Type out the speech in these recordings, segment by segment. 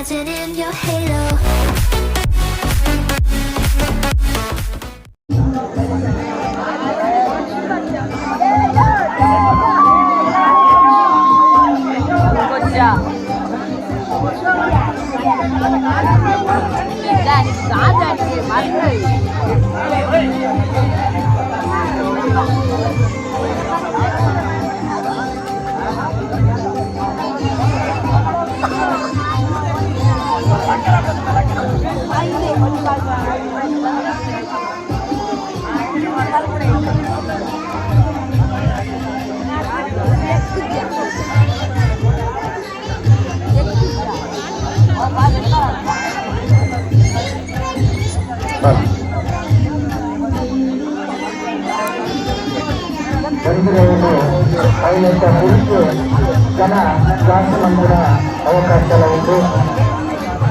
Dancing in your halo. ಒಂದು round ಐನಂತ ಕುರಿತು ಜನ ಜಾಸ್ತಿ ಮಂದಿರ ಅವಕಾಶ ಉಂಟು.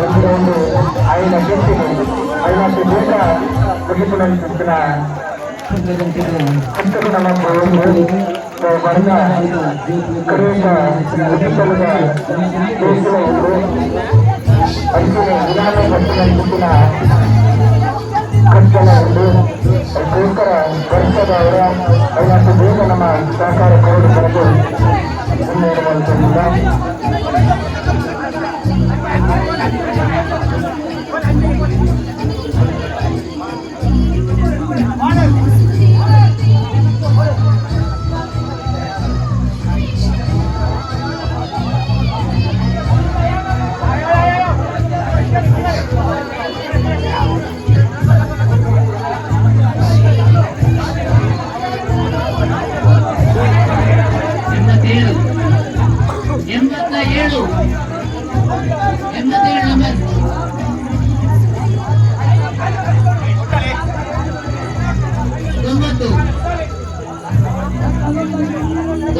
ಒಂದು ರೌಂಡು ಐನ ಗೆದ್ದಿದೆ ಐನಷ್ಟು ಬೇಗ ಮುಗಿಸಿನ ಪುಸ್ತಕ ನಮ್ಮ ಬರೆದ ಕಡೆಯ ಮುಗಿಸಲದ ದೇಶದ ಉಂಟು. ಅಂಚಿನ ವಿಧಾನ ಬಸ್ಸಿನ ಕಟ್ಟಡ ಉಂಟು. ಅದಕ್ಕೋಸ್ಕರ ವರ್ಷದವರ ಐನಷ್ಟು ಬೇಗ ನಮ್ಮ ಸಹಕಾರ ಕೊರಡು ಬರೆದು ಮುನ್ನೇರುವಂತಿಲ್ಲ. 87, 87, 87 number. 90,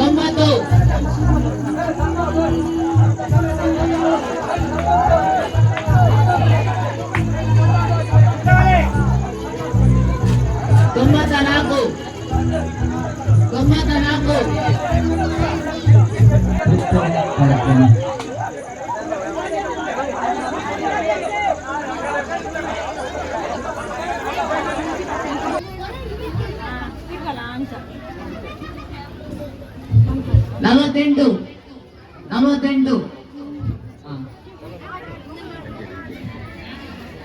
90, 94, 94. ಕಾರ್ಯಕ್ರಮ. 48, 48. 23, 23, 60,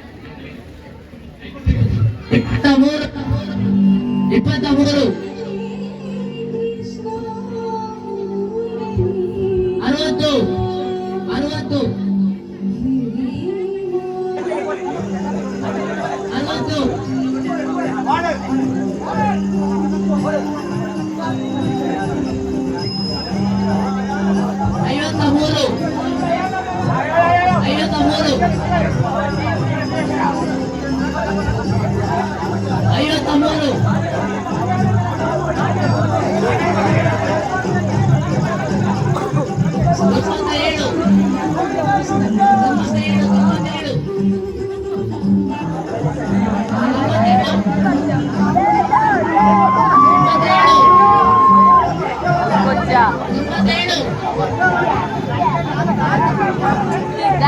60, 60, 53, 53, 53, 97, 97, 97, 98, 97, 97. 7,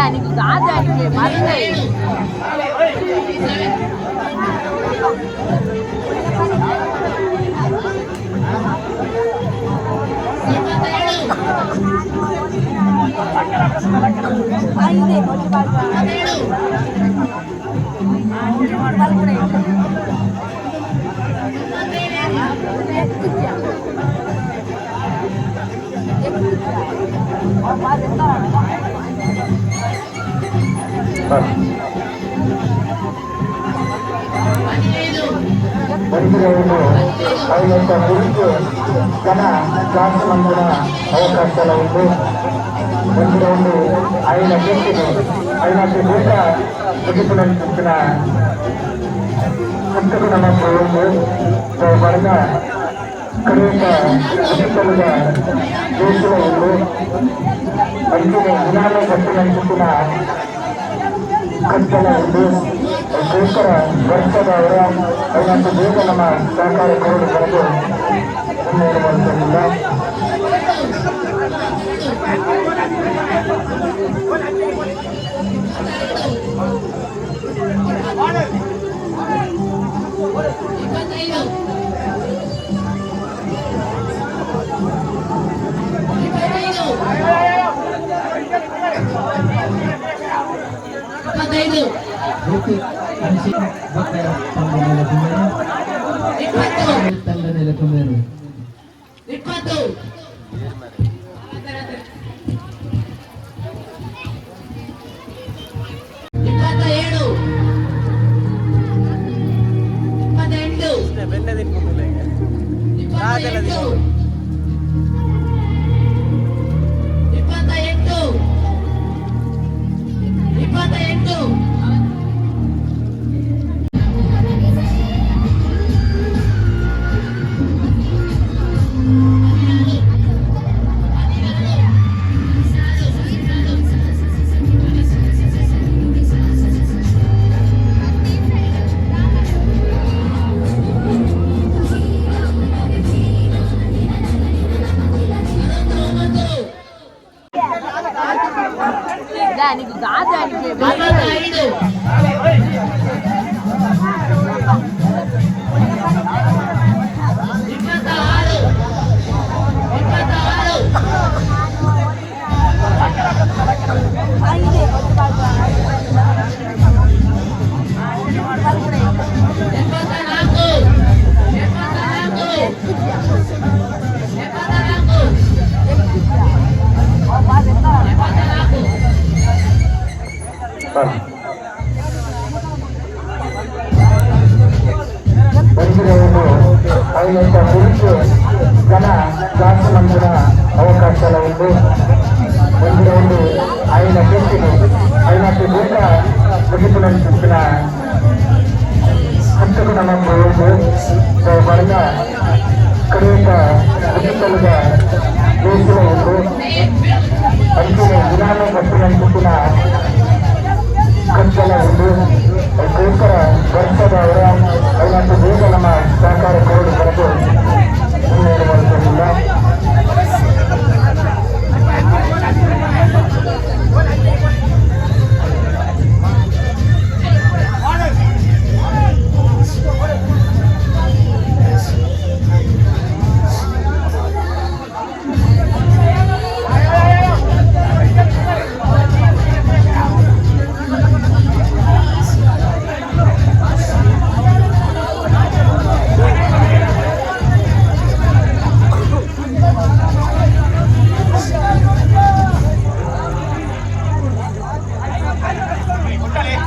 97, 97. 15. ಒಂದು ರೌಂಡು ಐನಂತ ಕುರಿತು ಜನ ಜಾಸ್ತಿ ಮಂದಿರ ಅವಕಾಶ ಉಂಟು. ಒಂದು ರೌಂಡು ಐನ ಗೆದ್ದಿದೆ ಐನಷ್ಟು ಬೇಗ ಮುಗಿಸಿನ ಪುಸ್ತಕ ನಮ್ಮ ಬರೆದ ಕಡೆಯ ಮುಗಿಸಲದ ದೇಶದ ಉಂಟು. ಅಂಚಿನ ವಿಧಾನ ಬಸ್ಸಿನ ಕಟ್ಟಡ ಉಂಟು. ಅದಕ್ಕೋಸ್ಕರ ವರ್ಷದವರ ಐನಷ್ಟು ಬೇಗ ನಮ್ಮ ಸಹಕಾರ ಕೊರಡು ಬರೆದು ಮುನ್ನೇರುವಂತಿಲ್ಲ. 20. ತಂಡ ಕುಮೇರು. 20. 27, 28, 28, 28, 28. 69. 45. 26, 26. 74, 74, 74, 74. ಒಂಜಿ ರೌಂಡು ಐನಂತ ಕುರಿತು ಜನ ಜಾಸ್ತಿ ಮಂದಿನ ಅವಕಾಶ ಉಂಟು. ಒಂಜಿ ರೌಂಡು ಐನ ಕೆತ್ತಿನ ಐನಕ್ಕೆ ಬೇಗ ಮುಗಿಪಿನ ಹತ್ತకు ನಮ್ಮ ಉಂಟು. ಬಣ್ಣ ಕಡೆಯ ಮುಗಿತಲದ ದೇಶದ ಉಂಟು. ಅಂಚಿನ ವಿಧಾನ ಕಟ್ಟಿನ ಕಚ್ಚಲ ಉಂಟು. ಅದಕ್ಕೋಸ್ಕರ ವರ್ಷದವರ ಐನತ್ತು ಬೇಗ ನಮ್ಮ ಸಹಕಾರ ಕೋಡ್ ಬರೆದು ಮುನ್ನೇರು ಮಾಡುತ್ತಿಲ್ಲ. 78. 35.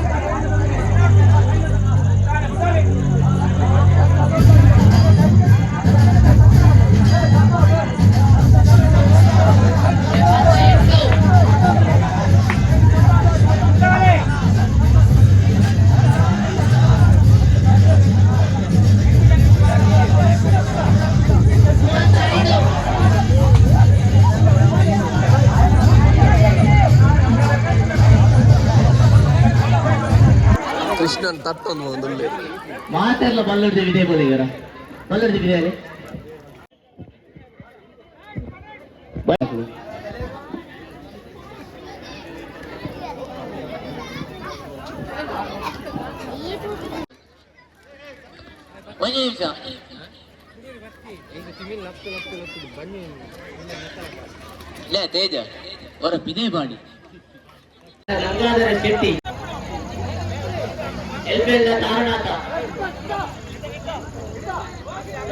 ಕೃಷ್ಣನ್ ತಟ್ಟೊಂದು ಒಂದುಳ್ಳೆ. ಮಾತೆಲ್ಲ ಬಲ್ಲರ್ದಿ ವಿದೇ ಬೋಲಿಗಾರ ಬಲ್ಲರ್ದಿ ವಿದೇ. ಒಂದು ನಿಮಿಷ. ಲೇ ತೇಜ ಅವರ ಪಿದೇ ಬಾಡಿ. ಗಂಗಾಧರ ಶೆಟ್ಟಿ, ಎಲ್ಬೆಲ್ಲ ತಾರನಾಥ.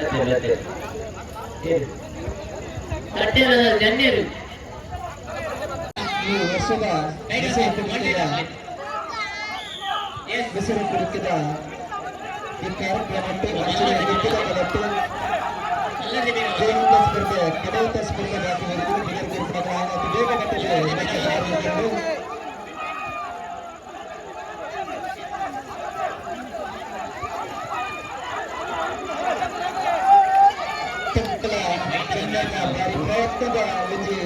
ಬತ್ತೆ, ಬತ್ತೆ. ತಟ್ಟೆಲದ ಜನ್ಯರು. ಈ ವರ್ಷದ ಬಿಸಿಲು ಬಿಸಿಲು ಕುಡಿಕಿದ ಈ ಕಾರ್ಯಕ್ರಮಕ್ಕೆ ಅಂಚಿನ ದಿಕ್ಕಿನ ಕಲೆಟ್ಟು ಜೈವಿಕ ಸ್ಪರ್ಧೆ ಕಡೆಯುತ್ತ ಸ್ಪರ್ಧೆ ಬಾಕಿ ಬರುವುದು. ಅತಿ ಬೇಗ ಕಟ್ಟಿದೆ ಇದಕ್ಕೆ ದಾರಿ. ತಕ್ಕಲ ಚೆನ್ನಣ್ಣ ಭಾರಿ ಪ್ರಯತ್ನದ ಒಂಜಿ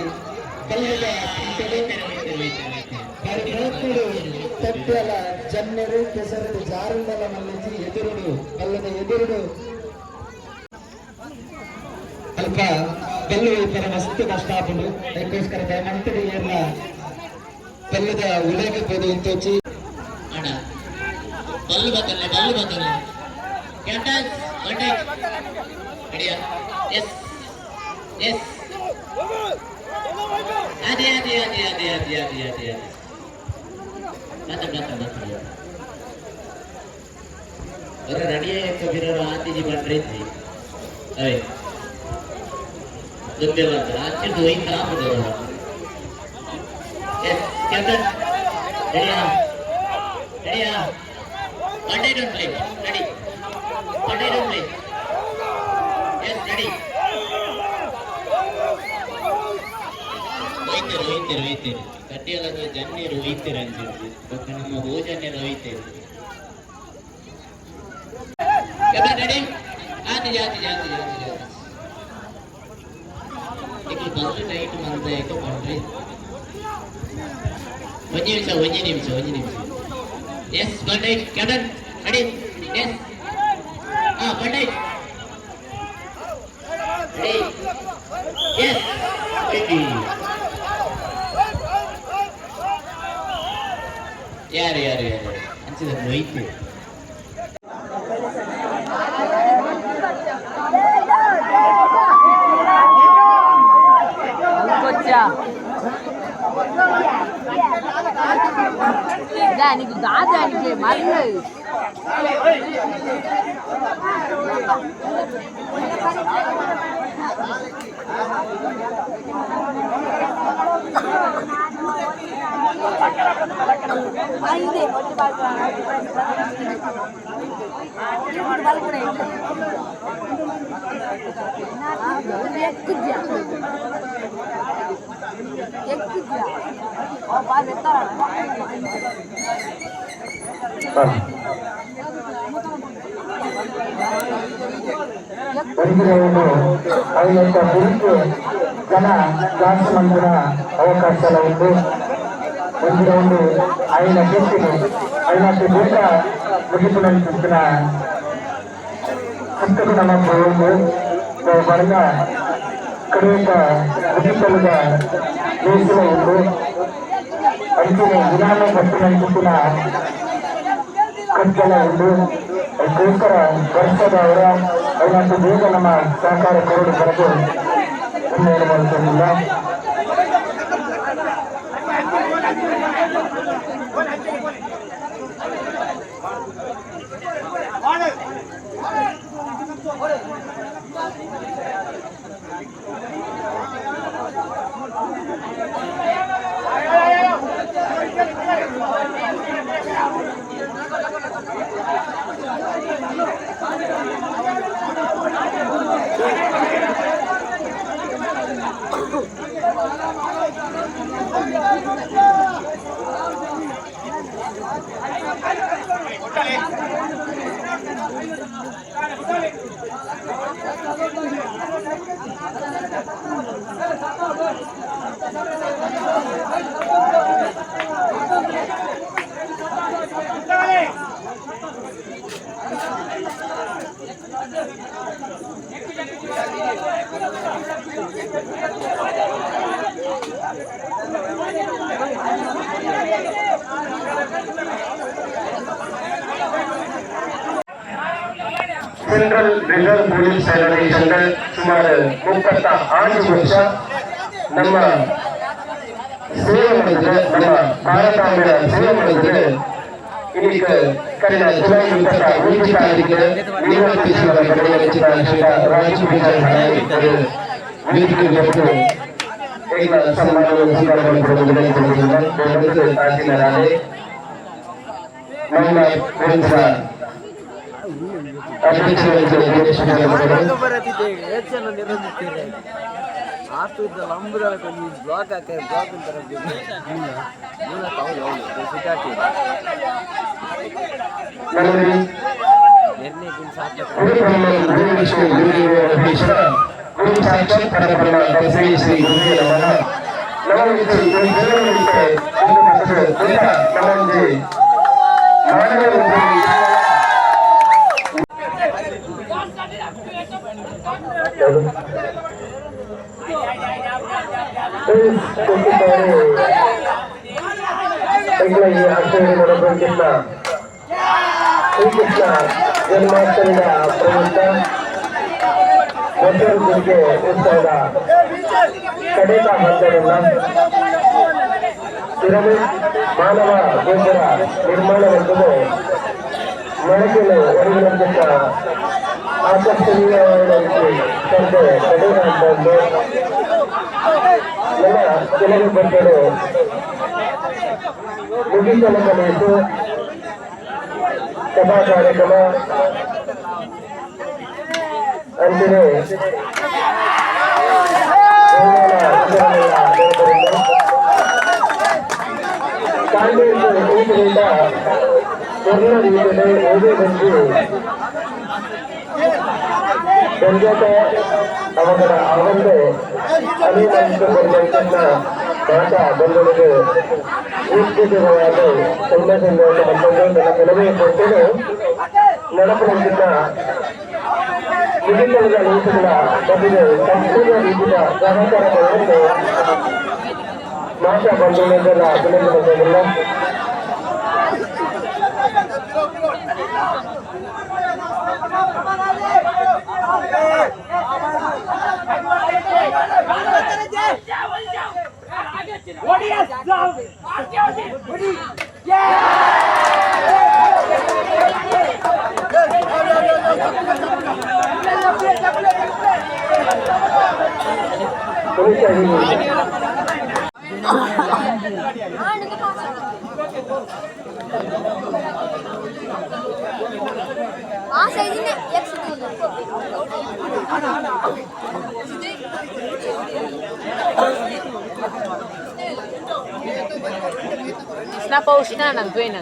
ಕಲ್ಲುದ ಕಿಂಟೆಡು. ಭಾರಿ ಪ್ರಯತ್ನಡು ತಟ್ಟೆಲ ಜನ್ನೆರು ಕೆಸರು ಜಾರುಂಡಲ ಮಲ್ಲಿಜಿ. ಎದುರುಡು ಕಲ್ಲದ ಎದುರುಡು ಅಲ್ಪ ಬೆಲ್ಲು ಇಪ್ಪರ ಮಸ್ತ್ ಕಷ್ಟ ಆಪುಂಡು. ಅದಕ್ಕೋಸ್ಕರ ದಯಮಂತದ ಏರ್ನ ಬೆಲ್ಲದ ಉಲೇಗೆ ಪೋದು ಇಂತೋಚಿ. ಅಣ್ಣ, ಬಲ್ಲು ಬತ್ತಲ್ಲ, ಬಲ್ಲು ಬತ್ತಲ್ಲ. ಕ್ಯಾಪ್ಟನ್ ಕಾಂಟ್ಯಾಕ್ಟ್ ರೆಡಿಯಾ? ಎಸ್ ಎಸ್, ಅದೇ ಅದೇ ಅದೇ ಅದೇ ಅದೇ ಅದೇ ಅದೇ ಅದೇ. ಬತ್ತ ಬತ್ತ ಬತ್ತ. ರೆಡಿ ಬಿರೋರು ಆತಿಜಿ ಬಂದ್ರೆ ಇದ್ವಿ ಅಯ್ಯ ದುಂಬೆ ಬಂತಾರೆ ಆಚಿದ್ದು ಒಯ್ತ ಹಾಕುದು. ಎಸ್ ಕ್ಯಾಪ್ಟನ್, ರೆಡಿಯಾ? ರೆಡಿಯಾ? One don't play. Ready? One don't play. Yes, ready. ಒಯ್ತೀರಿ ಒಯ್ತೀರಿ ಒಯ್ತೀರಿ ಕಡ್ಡಿಯಲ್ಲ ಜನ್ನೀರು ಒಯ್ತೀರಿ ಅನ್ಸಿದ್ದು ಬೊಕ್ಕ ನಮ್ಮ ಭೋಜನ್ಯರು ಒಯ್ತೀರಿ. Captain ready? ಆತಿಜಿ ಆತಿಜಿ ಆತಿಜಿ ಆತಿಜಿ ಆತಿಜಿ. ಈಗ ಬಂದು ಟೈಟ್ ಮಂತ ಏಕ ಪಂಡ್ರಿ. ಒಂಜಿ ನಿಮಿಷ, ಒಂಜಿ ನಿಮಿಷ, ಒಂಜಿ ನಿಮಿಷ. Yes, one right. Captain ready? Yes. ಹಾ, one right. Ready? Yes, ready. ಯಾರು ಯಾರು ಯಾರು ಅನ್ಸಿದ ಹೋಯ್ತು. నీకు దాదానికి మరి. ఎక్కుద్యా ఎక్కుద్యా బాగా ఎత్తారా? ಒಂದು ರೌಂಡು ಐವತ್ತ ಕುರಿತು ಜನ ಜಾಸ್ತಿ ಮಂದಿರ ಅವಕಾಶ ಉಂಟು. ಒಂದು ರೌಂಡು ಐನ ಕೆತ್ತಿನ ಐನತ್ತು ದೂರ ಮುಗಿಪು ನಂತಿನ ಪುಸ್ತಕ ನಮ್ಮ ಒಂದು ಬಣ್ಣ ಕಡೆಯ ಮುಗಿಸಲದ ಮೀಸಲು ಉಂಟು. ಅಂಚಿನ ವಿಧಾನ ಬಸ್ಸಿನ ಕತ್ತಲ ಉಂಟು. ಅದಕ್ಕೋಸ್ಕರ ವರ್ಷದವರ ಐವತ್ತು ಬೇಗ ನಮ್ಮ ಸಹಕಾರ ಕೊರಡು ಬರೆದು ಮುನ್ನಡೆ ಮಾಡುತ್ತಿಲ್ಲ. ಸೆಂಟ್ರಲ್ ರಿಸರ್ವ್ ಪೊಲೀಸ್ ಫೆಡರೇಷನ್ ಸುಮಾರು 36 ವರ್ಷ ನಮ್ಮ ಸೇವೆ ಮಾಡಿದ್ರೆ, ನಮ್ಮ ಭಾರತಾಂಬೆಯ ಸೇವೆ ಮಾಡಿದ್ರೆ. ಇದಕ್ಕೆ ಕಳೆದ ಜುಲೈ 21 ತಾರೀಕು ನಿವೃತ್ತಿಸುವ ನಡೆಯಲಿರುವ ಶ್ರೀ ರಾಜೀವ್ ವಿಜಯ್ ವೇದಿಕೆ ಬಂದು ಎಲ್ಲ ಸನ್ಮಾನವನ್ನು ಸ್ವೀಕಾರ ಮಾಡಿಕೊಳ್ಳುವುದನ್ನು ಆಸೀನರಾದೆ ನಮ್ಮ ಪೊಲೀಸರ ಅಧ್ಯಕ್ಷರಾದ ವೀರೇಶ್ ವಿಜಯ್ ಅವರು. ಬ್ಲಾಕ್ ಹಾಕ ಬ್ಲಾಕ್ ಅಂತಾರೆ. ನಮ್ಮಲ್ಲಿ ಗುರು ಬ್ರಹ್ಮ ಗುರು ವಿಷ್ಣು ಗುರುದೇವ ಮಹೇಶ್ವರ ಗುರು ಸಾಕ್ಷಾತ್ ಪರಬ್ರಹ್ಮ ತಸ್ಮೈ ಶ್ರೀ ಗುರುವೇ ನಮಃ. ನಮ್ಮೊಂದು ದೇವರಿಗೆ ಒಂದು ಮತ್ತು ದೊಡ್ಡ ನಮ್ಮೊಂದು ಮಾನವ ಒಂದು ಕೊಟ್ಟಿದ್ದಾರೆ. ಈ ಆಚರಣೆ ಮಾಡಬೇಕಿಲ್ಲ. ಶ್ರೀಕೃಷ್ಣ ಜನ್ಮಾಷ್ಟಮಿಯ ಪ್ರಯುಕ್ತ ಮಧುರಿಗೆ ಉತ್ಸವದ ಕಡೆಯ ಹಂತವನ್ನ ಪಿರಮಿಡ್ ಮಾನವ ಗೋಪುರ ನಿರ್ಮಾಣವೆಂಬುದು. ಮೊಳಕೆಲು ಒರಿಗಿನಂಚಿನ ಆಕರ್ಷಣೀಯವಾದ ಸ್ಪರ್ಧೆ ನಡೆಯುವಂತದ್ದು ಎಲ್ಲ ಕೆಲವು ಬಂದರು ಮುಗಿಸಲು ಕಲಿಯಿತು ಸಭಾ ಕಾರ್ಯಕ್ರಮ ಅಂತಿಮೆ ಕಾಂಗ್ರೆಸ್ ಊಟದಿಂದ ಮೊದಲ ರೀತಿಯಲ್ಲಿ ಓದೇ ಬಂದು ಬೆಂಜಟ ಅವರ ಅವಂದೆ ಅನಿವಾರ್ಯ ಮಾತ ಬಂದೊಳಗೆ ವೀಕ್ಷಕರಾದ ಸಂದೇಶವನ್ನು ಬಂದು ನನ್ನ ಕೆಲವೇ ಕೊಟ್ಟರು ನಡಪಡಿಸಿದ್ದ ವಿವಿಧ ರೀತಿಗಳ ಬಗ್ಗೆ ಸಂಪೂರ್ಣ ರೀತಿಯ ಸಹಕಾರಗಳನ್ನು ಮಾತಾ ಬಂಧುಗಳೆಲ್ಲ ಅಭಿನಂದನೆಗಳಿಲ್ಲ. Na-post na, nag-win na.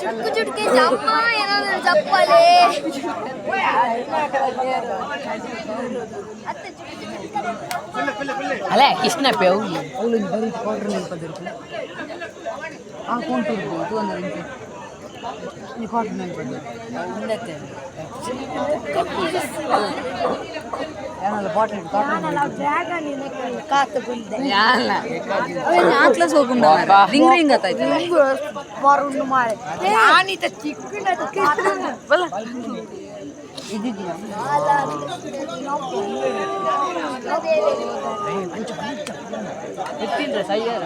చుట్టుకు చుట్టుకే అమ్మా ఏనాದ್ರು చెప్పాలి. ಅಲ್ಲೇ ಕೃಷ್ಣ ಪೇವು. ರಿಂಗ್ ರಿಂಗ್ ಆತಾಯ್ತು. ಎತ್ತಿಂದ್ರೆ ಸೈಯಾರ.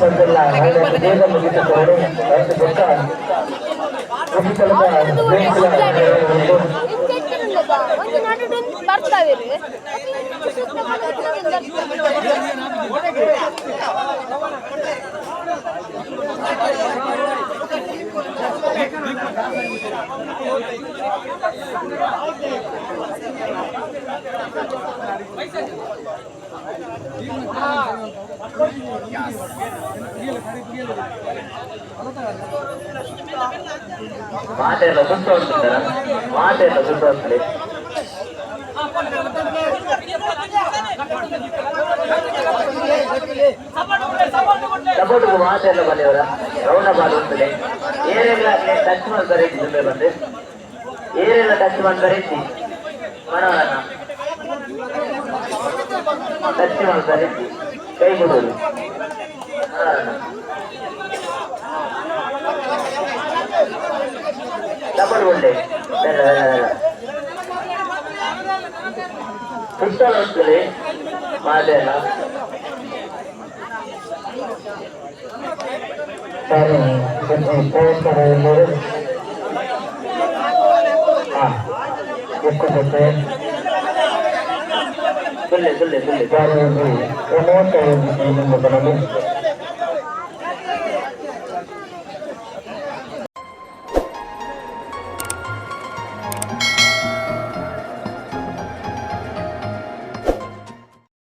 ಬಂದಿಲ್ಲ. ಬೇಗ ಮುಗಿಸಿಕೊಂಡು ಬೊಕ್ಕ ಒಂದು ನಡು ಬರ್ತಾವೆ. ಮಾತೆಲ್ಲ ಸುತ್ತ ಹೋಗ್ತಿದ್ದಾರ, ಮಾತೆಲ್ಲ ಸುತ್ತ ಹೋಗ್ತದೆ. ಸಪೋರ್ಟ್ ಮಾತೆಲ್ಲ ಬಂದಿವರ ರೌಂಡ ಬಾಲ್ ಹೋಗ್ತದೆ. ಏರೆಲ್ಲ ಟಚ್ ಮಾಡ್ತಾರೆ ಇದ್ದಿ ಬಂದು, ಏರೆಲ್ಲ ಟಚ್ ಮಾಡ್ತಾರೆ ಇದ್ದಿ. ಮನೋರನ್ನ ಟಚ್ ಮಾಡ್ತಾರೆ ಇದ್ದಿ, ಕೈ ಬಿಡೋದು. ಮನೋರನ್ನ ಡಬಲ್ ಒಳ್ಳೆ ಬೇಡ ಬೇಡ ಬೇಡ. ಸುತ್ತ ಹೋಗ್ತದೆ ಮಾತೆಲ್ಲ. ಸುಳ್ಳೆ ಸುಳ್ಳೆ ಸುಳ್ಳೆ.